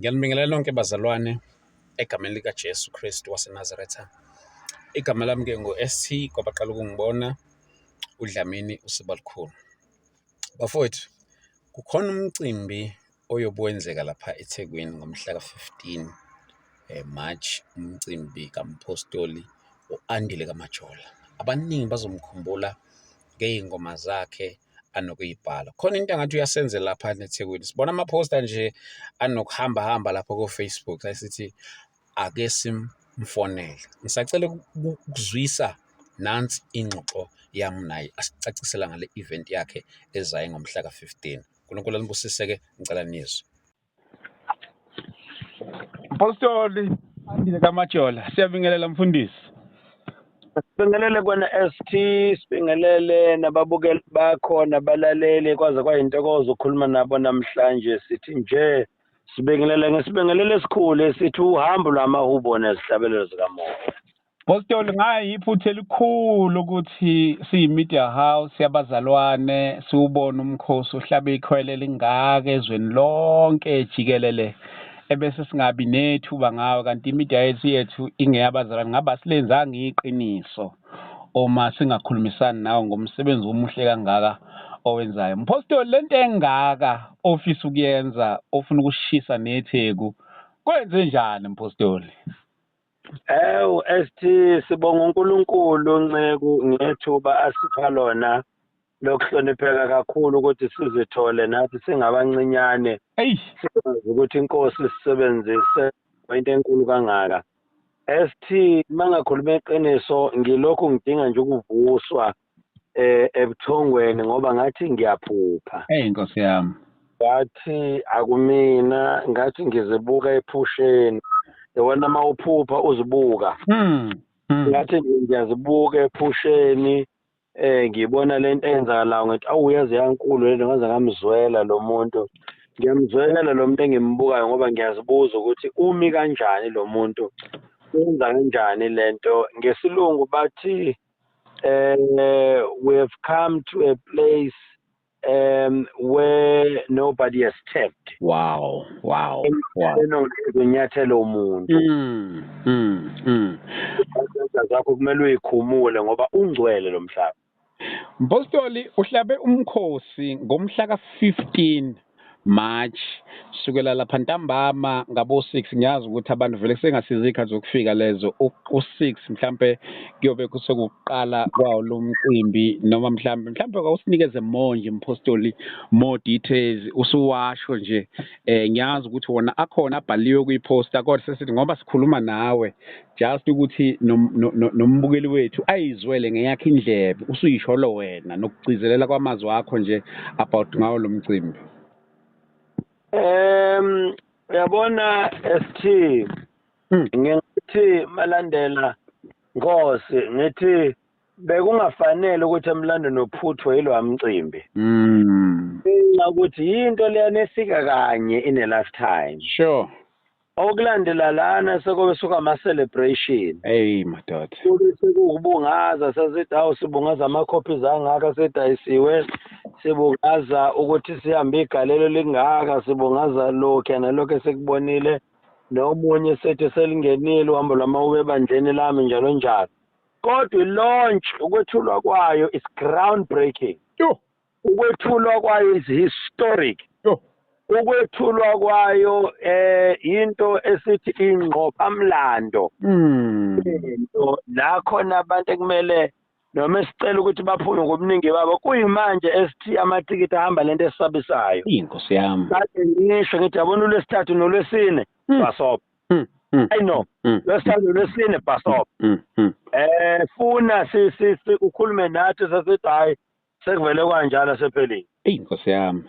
Ngiyanibingelela nonke bazalwane egameni likaJesu Kristu waseNazaretha. Igama lami-ke ngu-ST kwabaqala ukungibona, uDlamini uSibalukhulu. Bafowethu, kukhona umcimbi oyobe wenzeka lapha eThekwini ngomhla ka-15 March, umcimbi kaMphostoli u-Andile kaMajola. Abaningi bazomkhumbula ngey'ngoma zakhe anokuyibhala. Khona into engathi uyasenzela laphana eThekwini, sibona amaphosta nje anokuhamba hamba lapha ko-Facebook, ayesithi ake simfonele. Ngisacela ukuzwisa nansi ingxoxo yami naye asicacisela ngale event yakhe ezayo ngomhla ka-15. uNkulunkulu anibusise-ke, ngicela nizwe. Mpostoli Andile kaMajola, siyabingelela mfundisi. Sibingelele kona ST, sibingelele nababukeli bakho nabalaleli, kwaze kwayintokozo ukukhuluma nabo namhlanje. Sithi nje sibingelele ngesibingelelo esikhulu esithi uhambo lwamahubo nezihlabelelo zikamoya. Postoli, ngayi iphutha elikhulu ukuthi siyi-media house yabazalwane siwubone umkhosi uhlabe ikhwele elingaka ezweni lonke jikelele ebese singabi nethuba ngawo, kanti i-media yethu ingeyabazalwane. Ngabe asilenzanga iqiniso uma singakhulumisani nawe ngomsebenzi omuhle kangaka owenzayo. Mphostoli, lento engaka ofisa ukuyenza, ofuna ukushisa neTheku, kwenze njani mphostoli? Ewu ST, sibonga uNkulunkulu nceku ngethuba asipha lona lokuhlonipheka kakhulu ukuthi sizithole nathi singabancinyane, sikwazi ukuthi inkosi sisebenzise into enkulu kangaka. ST, mangakhuluma iqiniso, ngilokhu ngidinga nje ukuvuswa ebuthongweni ngoba ngathi ngiyaphupha. Hey Nkosi yami. Ngathi akumina, ngathi ngizibuka ephusheni. Yabona uma uphupha uzibuka. Ngathi ngiyazibuka ephusheni, ngibona lento eyenzakalayo, ngithi awu yaze yankulu lento, ngaze ngamzwela lo muntu. Ngiyamzwela lo muntu engimbukayo ngoba ngiyazibuza ukuthi umi kanjani lo muntu, wenza kanjani lento. Ngesilungu bathi we have come to a place where nobody has stepped. Wow. Unyathelo umuntu. Izandla zakho kumele uyikhumule ngoba ungcwele lo mhlaba. Mpostoli, uhlabe umkhosi ngomhla ka-15 March sukela lapha ntambama ngabo 6. Ngiyazi ukuthi abantu vele kusengasiza izikhathi zokufika lezo, u-6 mhlambe kuyobe kusekuqala kwawo lo mcimbi, noma mhlambe awusinikeze more nje mpostoli, more details usuwasho nje. Ngiyazi ukuthi wona akhona abhaliwe kwiposter, kodwa sesithi ngoba sikhuluma nawe just ukuthi nombukeli wethu ayizwele ngeyakhe indlebe usuyisholo wena nokugcizelela kwamazwi akho nje about ngawo lo mcimbi. Uyabona ST, ngithi malandela Nkosi, ngithi bekungafanele ukuthi emlandweni uphuthwe yilo mcimbi. Ngenxa ukuthi yinto leyana efika kanye in a lifetime. Okulandela lana sekube suka ama celebration. Hey madoda. Kube sekubungaza, sesithi awu sibungaza ama copies angaka sedayisiwe, sibungaza ukuthi sihambe igalelo lingaka, sibungaza lokho nalokho esikubonile, nomunye sethi selingenile uhambo lwamawuwe ebandleni lami njalo njalo. Kodwa i-launch, ukwethulwa kwayo is ground breaking. Ukwethulwa kwayo is historic. Ukwethulwa kwayo into esithi ingqophamlando. Into la khona abantu ekumele noma esicela ukuthi baphume ngobuningi babo, kuyimanje esithi amatikiti ahamba lento esabisayo. Inkosi yami. Kade ngisho ngithi yabona uLwesithathu noLwesine basop. I know. Lwesithathu noLwesine basop. Funa si ukhulume nathi sesithi hayi sekuvele kanjalo sephelile. Inkosi yami.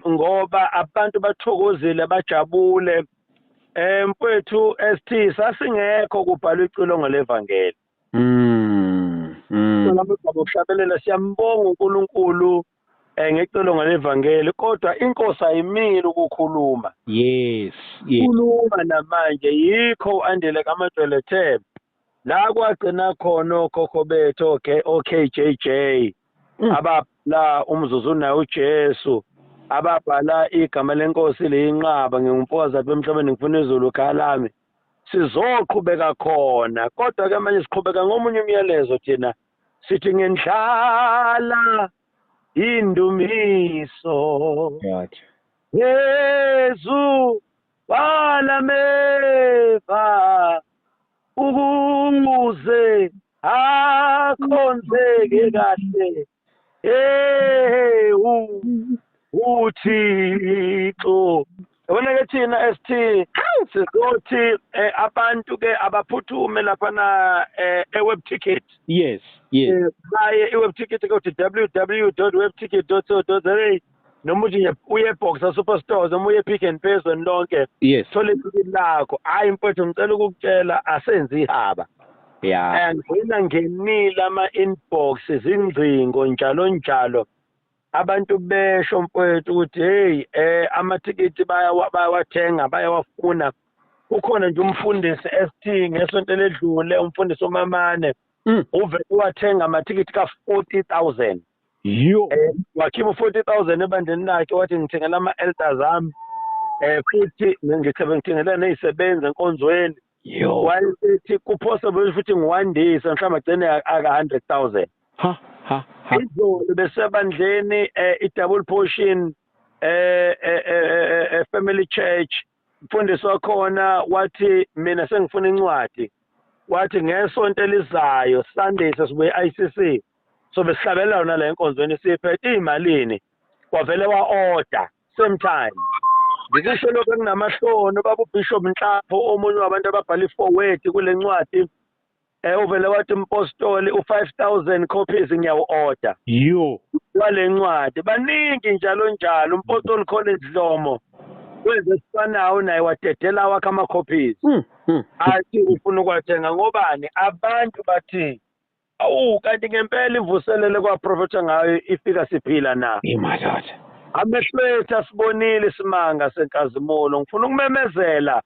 Ngoba abantu bathokozile bajabule. Mfowethu ST, sasingekho kubhalwa icilongo levangeli. Ngokuhlabelela siyambonga uNkulunkulu ngecilongo levangeli, kodwa inkosi ayimile ukukhuluma. Yes, yes. Khuluma namanje, yikho uAndile kaMajola ethe la kwagcina khona okhokho bethu oKJJ ababhala umzuzu naye uJesu. Ababhala igama lenkosi liyinqaba, ngingumfokazi apha emhlabeni, ngifuna izulu ekhaya lami. Sizoqhubeka khona, kodwa ke manje siqhubeka ngomunye umyalezo. Thina sithi ngendlala indumiso Yesu walameva ukuze akhonzeke kahle. Hey, uThixo, yabona ke thina ST sizothi abantu ke abaphuthume laphana e-web ticket. Yes. Baye i-web ticket kuthi www.webticket.co.za, noma uthi uye eBoxer Superstores, noma uye Pick n Pay ezweni lonke. Thola ithikithi lakho. Hayi mfowethu, ngicela ukukutshela, asenze ihaba. Ngigcina ngenile ama-inbox, izingcingo, njalo njalo, abantu besho mfowethu ukuthi hey, amathikithi bayawathenga, bayawafuna. Kukhona nje umfundisi ST ngesonto eledlule, umfundisi uMamane, uvele wathenga amathikithi ka-40,000. Yo. Wakhipha u-40,000 ebandleni lakhe, wathi ngithengela ama-elders ami, futhi ngithengela ney'sebenzi enkonzweni. Yo. Wayesethi ku-possible futhi ngiwandise, mhlawumbe agcine aka-100,000. Ha ha ha. Izolo besebandleni i-Double Portion Family Church, umfundisi wakhona wathi mina sengifuna incwadi, wathi ngesonto elizayo Sunday sesibuye ICC, so besihlabela yona la enkonzweni, siphethe imalini, wavele wa-order same time. Ngikusho lokho kunamahloni, ubaba uBishop Nhlapho, omunye wabantu ababhala i-foreword kule ncwadi, uvele wathi impostoli u-5000 copies ngiyawu-order Yo. wale ncwadi. Baningi njalo njalo. Umpostoli Collins Dlomo wenze esifanayo naye, wadedela wakhe ama-copies, athi ufuna ukuwathenga. Ngobani? Abantu bathi awu, kanti ngempela ivuselele kwaprofetha ngayo ifika siphila na? Imadoda. Amehlo ethu asibonile isimanga senkazimulo. Ngifuna ukumemezela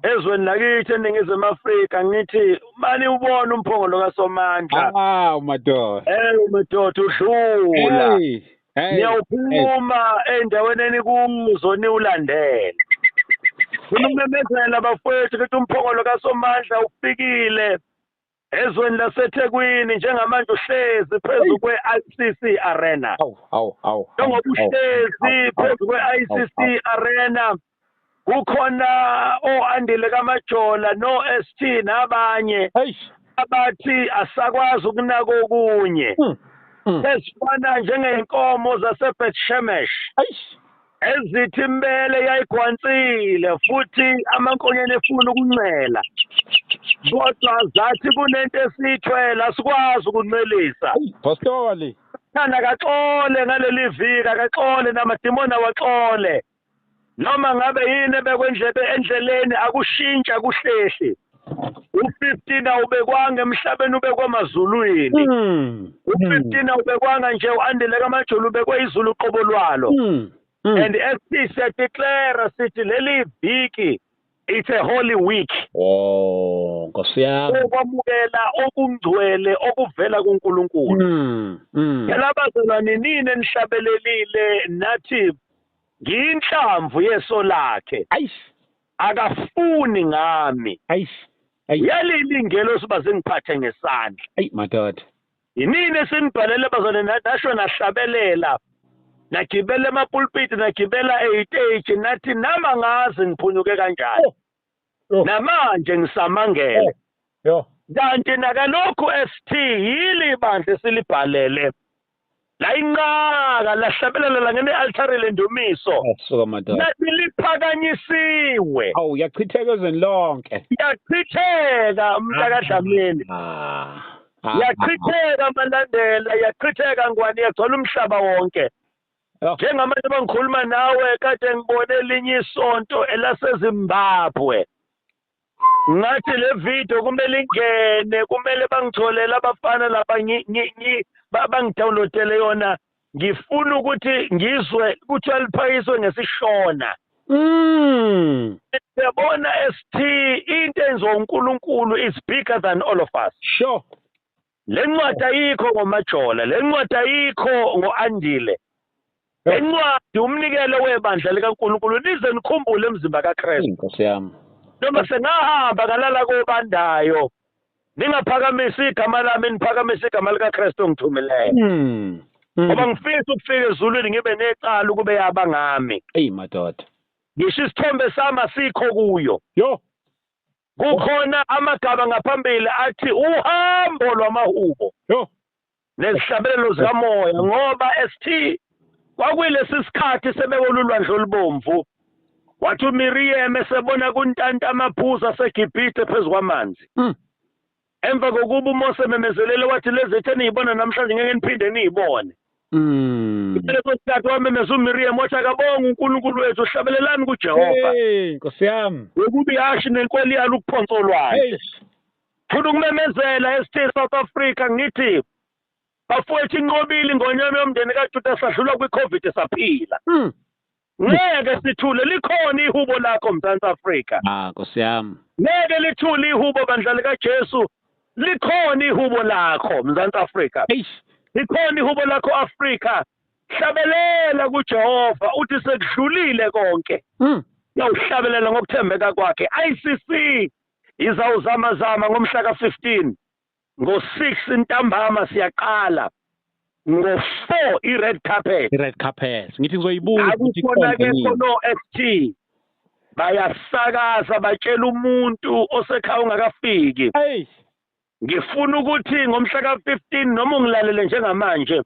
ezweni lakithi eNingizimu Afrika, ngithi mani ubone umphongolo kaSomandla. Ah, madoda. Madoda, udlula. Hey. Hey. Niyawuphuma ey'ndaweni enikuzo niwulandele. Funa ukumemezela bafowethu ukuthi umphongolo kaSomandla ufikile ezweni laseThekwini, njengamanje uhlezi phezu kwe-ICC Arena. Awu, awu, awu. Njengoba uhlezi phezu kwe-ICC Arena, kukhona o-Andile kaMajola no-ST nabanye Hey. abathi asakwazi ukunaka okunye, ezifana njengey'nkomo zaseBeth Shemesh Eish. ezithi imbele yayigwansile futhi amankonyane efuna ukuncela, kodwa zathi kunento esiyithwele, asikwazi ukuncelisa. Hey, Postoli. Thanda akaxole ngaleli viki, akaxole, namadimoni awaxole. Noma ngabe yini ebekwe endlebe endleleni, akushintsha kuhlehli. U-15 awubekwanga emhlabeni, ubekwe emazulwini. U-15 awubekwanga nje u-Andile kaMajola, ubekwe izulu uqobo lwalo. And ST siyadeclare sithi leli viki, it's a holy week. Oh, Nkosi yami. Okwamukela okungcwele okuvela kuNkulunkulu. Phela bazalwane, nini enihlabelelile nathi ngiyinhlamvu yeso lakhe. Eish. Akafuni ngami. Eish. Eish. Yalili ingelosi bazingiphathe ngesandla. Ey, madoda. Yinini esinibhalele bazalwane, nasho nahlabelela, nagibela emapulpiti, nagibela eyiteji, nathi nama ngazi ngiphunyuke kanjani. Oh. Namanje ngisamangele. Yo. Kanti nakalokhu ST yili ibandla esilibhalele la inqaka lahlabelela langena e-altare lendumiso, Suka madoda. nathi liphakanyisiwe. Awu, yachitheka ezweni lonke. Yachitheka mntakaDlamini. Ah. Ah. Yachitheka Malandela, yachitheka Ngwane, yagcwala umhlaba wonke. Oh. Njengamanje bangikhuluma nawe, kade ngibone elinye isonto elaseZimbabwe, ngathi le video kumele ingene, kumele bangitholele abafana lapha bangidownloadele yona, ngifuna ukuthi ngizwe kuthiwa liphakiswe ngesishona. Siyabona ST, into enziwa uNkulunkulu is bigger than all of us. Sure. Le ncwadi ayikho ngoMajola, le ncwadi ayikho ngo-Andile. Incwadi umnikelo webandla likaNkulunkulu nize nikhumbule emzimba kaKristu. Nkosi yami. Noma sengahamba ngalala kobandayo, ningaphakamisi igama lami, niphakamise igama likaKristu ongithumileyo. Ngoba ngifisa ukufika ezulwini ngibe necala ukube yaba ngami. Eyi madoda. Ngisho isithombe sami asikho kuyo. Yo. Kukhona amagama ngaphambili athi uhambo lwamahubo. Yo. Nezihlabelelo zikamoya, ngoba ST kwakuyilesi sikhathi sebewela ulwandle olubomvu. Wathi uMiriam esebona kuntanta amaphuzu aseGibhithe phezu kwamanzi. Emva kokuba uMose ememezelele wathi lezi ethe niyibona namhlanje ngeke niphinde niyibone. Leso sikhathi wamemeza uMiriam wathi akabonge uNkulunkulu wethu, hlabelelani kuJehova. Hey Nkosi yami. Ukuba ihashi nenkweli yalo ukuphonsa olwandle. Funa ukumemezela ST South Africa ngithi bafowethu inqobile ingonyama yomndeni kaJuda, sadlula kwi-COVID saphila. Ngeke sithule, likhona ihubo lakho Mzantsi Afrika. Ah Nkosi yami. Ngeke lithule ihubo bandla likaJesu, likhona ihubo lakho Mzantsi Afrika. Likhona ihubo lakho Afrika. Hlabelela kuJehova uthi sekudlulile konke. Uyawuhlabelela ngokuthembeka kwakhe. ICC izawuzamazama ngomhla ka-15 ngo-6 ntambama siyaqala, ngo-4 i-red carpet. I-red carpet. Ngithi ngizoyibuza ukuthi akukhona ke khona ST bayasakaza batshela umuntu osekhaya ungakafiki. Hey. Ngifuna ukuthi ngomhla ka-15 noma ungilalele njengamanje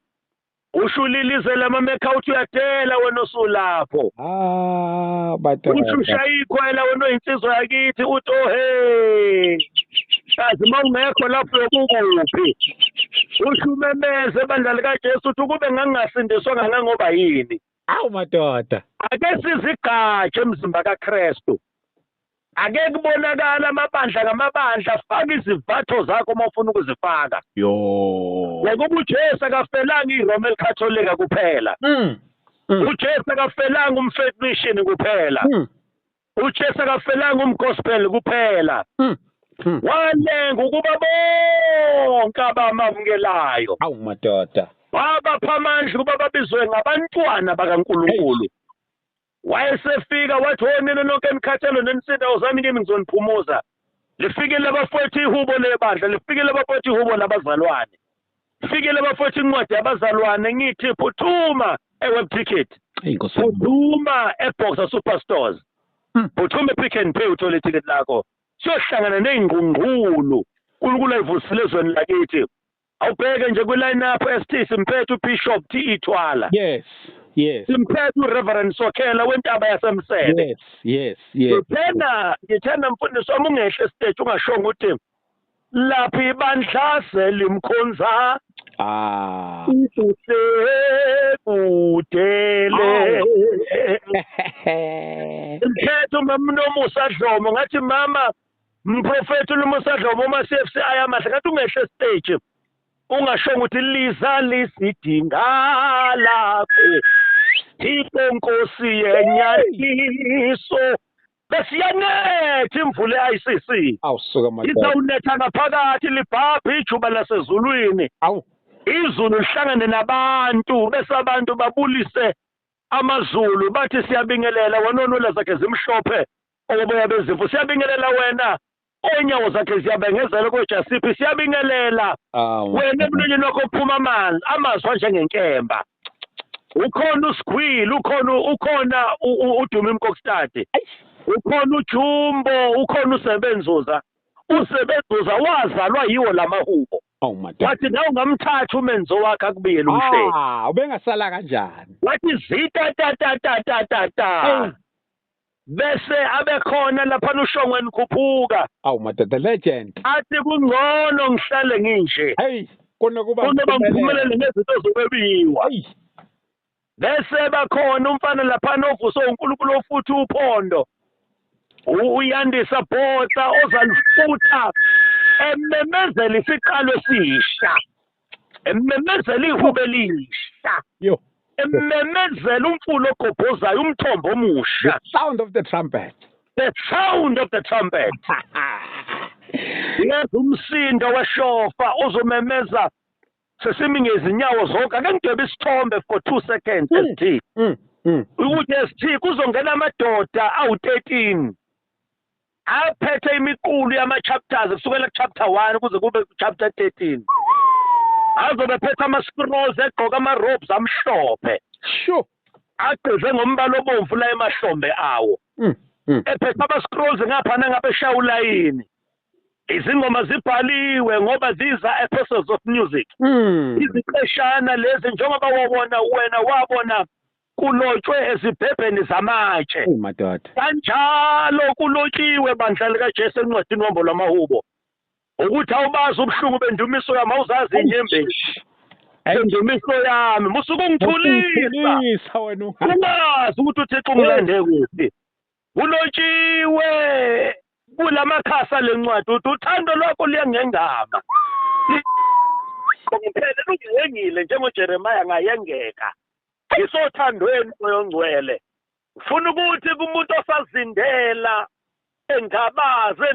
usho ulilizela amamekha uthi uyadela wena osulapho. Ah madoda. Usho ushaya ikhwela wena oyinsizwa yakithi uthi oh hey. Kazi mawungekho lapho ukuphi. Usho umemeze ebandla likaJesu uthi ukube ngangingasindiswa ngangoba yini. Awu madoda. Ake sizigaje emzimba kaKristu. Ake kubonakala amabandla ngamabandla, faka izivatho zakho uma ufuna ukuzifaka. Yo. Ngokuba uJesu akafelanga iRoman Catholic kuphela. uJesu akafelanga umFaith Mission kuphela. uJesu akafelanga umgospel kuphela. Walenga ukuba bonke abamamukelayo. Awu madoda. Wabapha amandla ukuba babizwe ngabantwana bakaNkulunkulu. Wayesefika wathi nina nonke enikhathele nenisinda wozani kimi ngizoniphumuza. Lifikile abafowethu ihubo lebandla, lifikile abafowethu ihubo labazalwane. Lifikile abafowethu incwadi yabazalwane, ngithi phuthuma e-Web Ticket. Phuthuma e-Boxer Superstores. Phuthuma e-Pick n Pay uthole ithikithi lakho. Siyohlangana ney'ngqungqulu. uNkulunkulu ayivusile ezweni lakithi. Awubheke nje kwi-line up ST simphethe uBishop T.E. Thwala. Yes. Yes. Simphethe uReverend Sokhela wentaba yaseMsebe. Yes, yes, yes. Ngithena mfundisi wami ungehle stage ungashongo ukuthi lapha ibandla selimkhonza. Ah. Usekudele. Simphethe uMamnomusa Dlomo ngathi mama mprofeti uNomusa Dlomo uma CFC ayamahle ngathi ungehle stage. Ungashongo ukuthi liza lisidinga lakho Thixo Nkosi yenyaniso besiyanetha imvula e-ICC. Awusuka madoda. Izawunetha ngaphakathi libhabhe ijuba lasezulwini. Awu. Izulu lihlangane nabantu bese abantu babulise amazulu bathi siyabingelela wena onwele zakhe zimhlophe oboya bezimvu, siyabingelela wena onyawo zakhe ziyabengezela kojasiphi, siyabingelela wena emlonyeni wakho uphuma amanzi amazwi anjengenkemba. Ukhona uSigwili, ukhona uDumi Mkokstad, ukhona uJumbo, ukhona uSebenzuza. uSebenzuza wazalwa yiwo lamahubo. Oh madoda. Wathi nawe ungamthatha umenzo wakhe akubiyele umhleli. Ah, ubengasala kanjani? Wathi zita ta ta ta ta ta ta. Bese abekhona lapha uShongweni khuphuka. Awu madoda, legend. Athi kungcono ngihlale nginje. Hey, kunokuba ngiphumelele ngezinto zokwebiwa. Bese bakhona umfana lapha ovuswe uNkulunkulu ofuthi uphondo. Uyandisa Botha ozalifutha ememezela isiqalo esisha. Ememezela ihubo elisha. Yo. Ememezela umfulo ogobhozayo, umthombo omusha. The sound of the trumpet. The sound of the trumpet. Yes, umsindo weshofa ozomemeza Sesimi ngezinyawo zonke. Ake ngidwebe isithombe for 2 seconds ST. Ukuthi ST kuzongena amadoda awu-13 aphethe imiqulu yama-chapters kusukela ku-chapter 1 kuze kube ku-chapter 13. Azobe phethe ama-scrolls, egqoka ama-robes amhlophe. Sure. Agqize ngombala obomvu la emahlombe awo. Ephethe ama-scrolls ngapha nangapha eshaya ulayini. Izingoma zibhaliwe ngoba these are epistles of music. Iziqeshana lezi njengoba wabona wena wabona kulotshwe ezibhebheni zamatshe. Madoda. Kanjalo kulotshiwe bandla likaJesu encwadini woMbo lwamaHubo. Ukuthi awubazi ubuhlungu bendumiso yami, awuzazi inyembezi. Bendumiso yami, musuke ungithulisa. Wena ungazi ukuthi uThixo ungilande kuphi. Kulotshiwe kulamakhasa lencwadi uthi uthando lwakho luyangengama. Kuphele lungiyengile njengoJeremiah ngayengeka. Ngisothandweni oyongcwele. Ufuna ukuthi kumuntu osazindela engabaze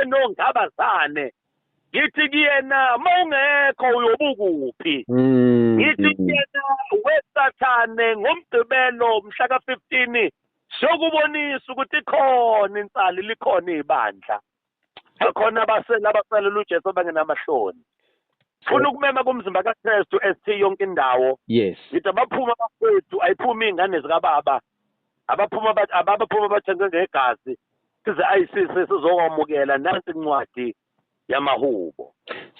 enongabazane ngithi kuyena mawungekho uyobukuphi. Ngithi kuyena wesathane ngomgqibelo mhla ka-15 siyokubonisa ukuthi ikhona insali, likhona ibandla. Akhona abaselela uJesu abangenamahloni. Funa ukumema kumzimba kaKristu ST yonke indawo. Yes. Ngithi abaphuma abafethu, ayiphumi ingane zikababa. Abaphuma abaphuma bathengwe ngegazi. Size ayisise sizokwamukela nansi incwadi yamaHubo.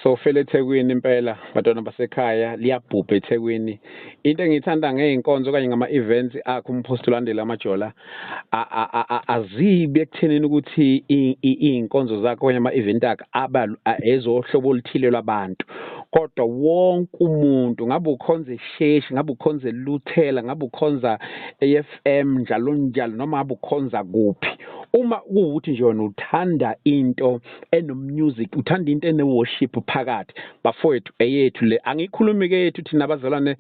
So fele eThekwini impela bantwana basekhaya, liyabhubha eThekwini. Into engiyithanda ngey'nkonzo okanye ngama-events akho uMphostoli Andile Majola azibi ekuthenini ukuthi iy'nkonzo zakho okanye ama-event akhe aba ezohlobo oluthile lwabantu, kodwa wonke umuntu, ngabe ukhonza eSheshi, ngabe ukhonza eLuthela, ngabe ukhonza AFM njalo njalo, noma ngabe ukhonza kuphi, uma kuwukuthi nje wena uthanda into eno-music, uthanda into ene-worship phakathi, bafowethu eyethu le, angikhulumi ke yethu thina abazalwane,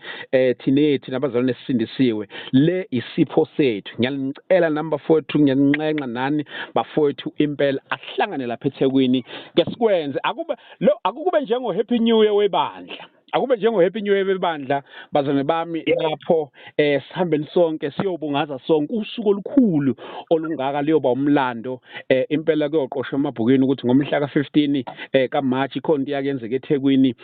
thina yethu nabazalwane esisindisiwe, le isipho sethu. Ngiyanicela nami bafowethu, ngiyaninxenxa nani bafowethu impela, asihlangane lapha eThekwini ke sikwenze. Akube lo, akukube njengo Happy New Year webandla, akube njengo Happy New Year webandla bazalwane bami, lapho sihambeni sonke siyobungaza sonke usuku olukhulu olungaka, liyoba umlando impela kuyoqoshwa emabhukwini ukuthi ngomhla ka-15 kaMarch ikhona into iyakenzeka eThekwini,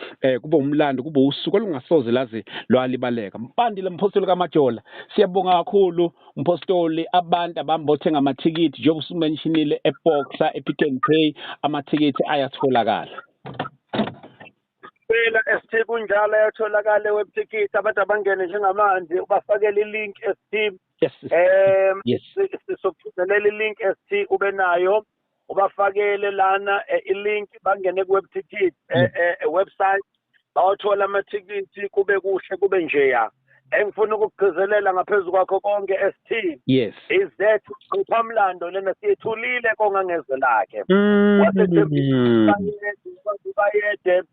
kube umlando, kube usuku olungasoze laze lwalibaleka. Mpandile Mphostoli kaMajola, siyabonga kakhulu Mphostoli. Abantu abambothenga amathikithi njengoba usumentionile eBoxer, ePick n Pay, amathikithi ayatholakala. Phela ST kunjalo, ayatholakala eweb ticket, abantu abangene njengamanje ubafakele i-link ST. Yes. Yes. Sokuthumelela i-link ST ube nayo, ubafakele lana i-link bangene ku web ticket website bawathola amathikithi, kube kuhle kube njeya. Engifuna ukugcizelela ngaphezulu kwakho konke ST. Yes. Is that uqhuphamlando lena siyethulile kongangezwe lakhe. Wasebayede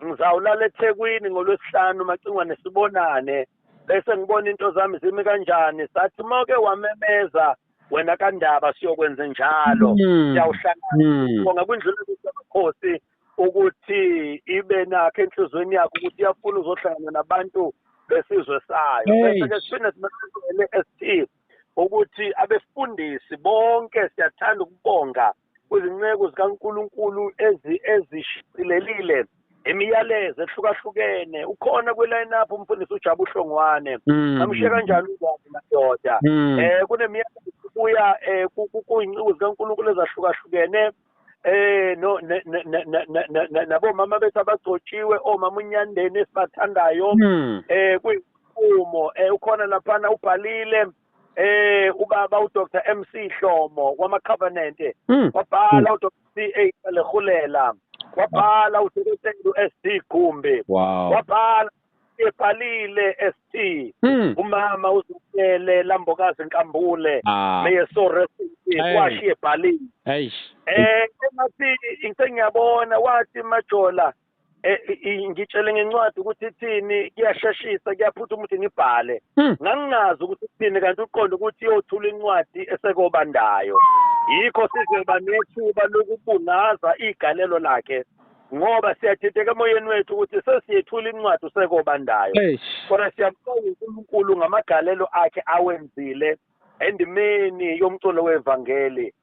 ngizawulala eThekwini ngolwesihlanu macingwane sibonane bese ngibona into zami zimi kanjani. Sathi mawuke wamemeza wena kaNdaba siyokwenza njalo. Siyawuhlangana. Bonga kwindlu yamakhosi ukuthi ibe nakho enhlizweni yakho ukuthi iyafuna uzohlangana nabantu besizwe sayo. Bese ke siphinde simemezele ST ukuthi abefundisi bonke siyathanda ukubonga kwizinceku zikaNkulunkulu ezishicilelile imiyalezo ehlukahlukene. Ukhona kwi-line up umfundisi uJabu Hlongwane. Amshiye kanjani uNgwane madoda. Kunemiyalezo kubuya kuyinceku zikaNkulunkulu ezahlukahlukene. No nabomama bethu abagcotshiwe, omama uNyandeni esibathandayo, kuyinqumo. Ukhona laphana ubhalile ubaba uDr MC Hlomo wama Covenant, wabhala uDr CA Lekhulela, wabhala uDr SD Gumbi, wabhala ebhalile ST umama uZukele Lambokazi Nkambule, may so rest in peace, washiye ebhalile. Engathi ngiyabona wathi Majola ngitshele ngencwadi ukuthi ithini, kuyasheshisa kuyaphuthuma ukuthi ngibhale. Ngangingazi ukuthi ithini, kanti uqonde ukuthi iyothula incwadi esekobandayo. Yikho sizoba nethuba lokubungaza igalelo lakhe Ngoba siyadideka emoyeni wethu ukuthi sesiyethula incwadi usekobandayo. Kodwa siyambonga uNkulunkulu ngamagalelo akhe awenzile endimeni yomculo wevangeli.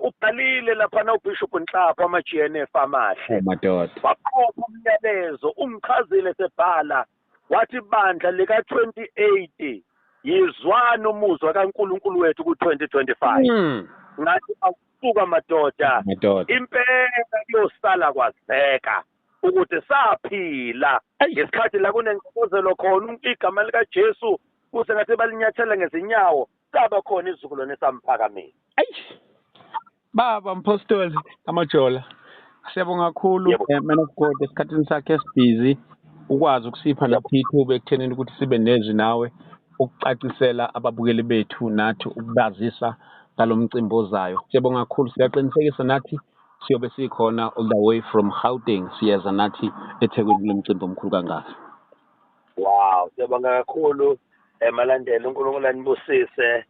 Ubhalile laphana uBishop Nhlapho ama-GNF amahle. Madoda. Waqopha umyalezo, umchazile sebhala, wathi bandla lika-28 yizwana umuzwa kaNkulunkulu wethu ku-2025. Ngathi awusuka madoda. Madoda. Impela kuyosala kwazeka ukuthi saphila ngesikhathi la kunengcozelo khona igama likaJesu kusengathi balinyathela ngezinyawo, saba khona isizukulwane samphakamisa. Baba Mpostoli Amajola, siyabonga kakhulu, man of God, esikhathini sakhe esibhizi ukwazi ukusipha nathi ithuba ekuthenini ukuthi sibe nezwi nawe, ukucacisela ababukeli bethu nathi ukubazisa ngalo mcimbi ozayo. Siyabonga kakhulu, siyaqinisekisa nathi siyobe sikhona all the way from Gauteng, siyeza nathi eThekwini kulo mcimbi omkhulu kangaka. Wow, siyabonga kakhulu Malandela, uNkulunkulu anibusise,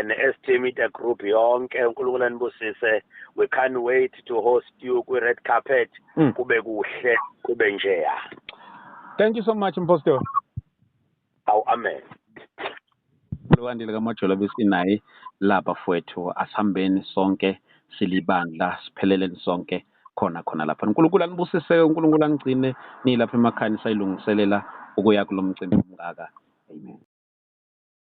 ne-ST Media Group yonke, uNkulunkulu anibusise. We can't wait to host you kwi-red carpet. Kube kuhle, kube njeya. Thank you so much, Mpostoli. Awu, amen. Lwandile kaMajola besinaye lapha fowethu, asihambeni sonke silibandla, sipheleleni sonke khona khona lapha. uNkulunkulu anibusise, uNkulunkulu anigcine nilapha emakhaya nisayilungiselela ukuya kulo mcimbi omngaka. Amen.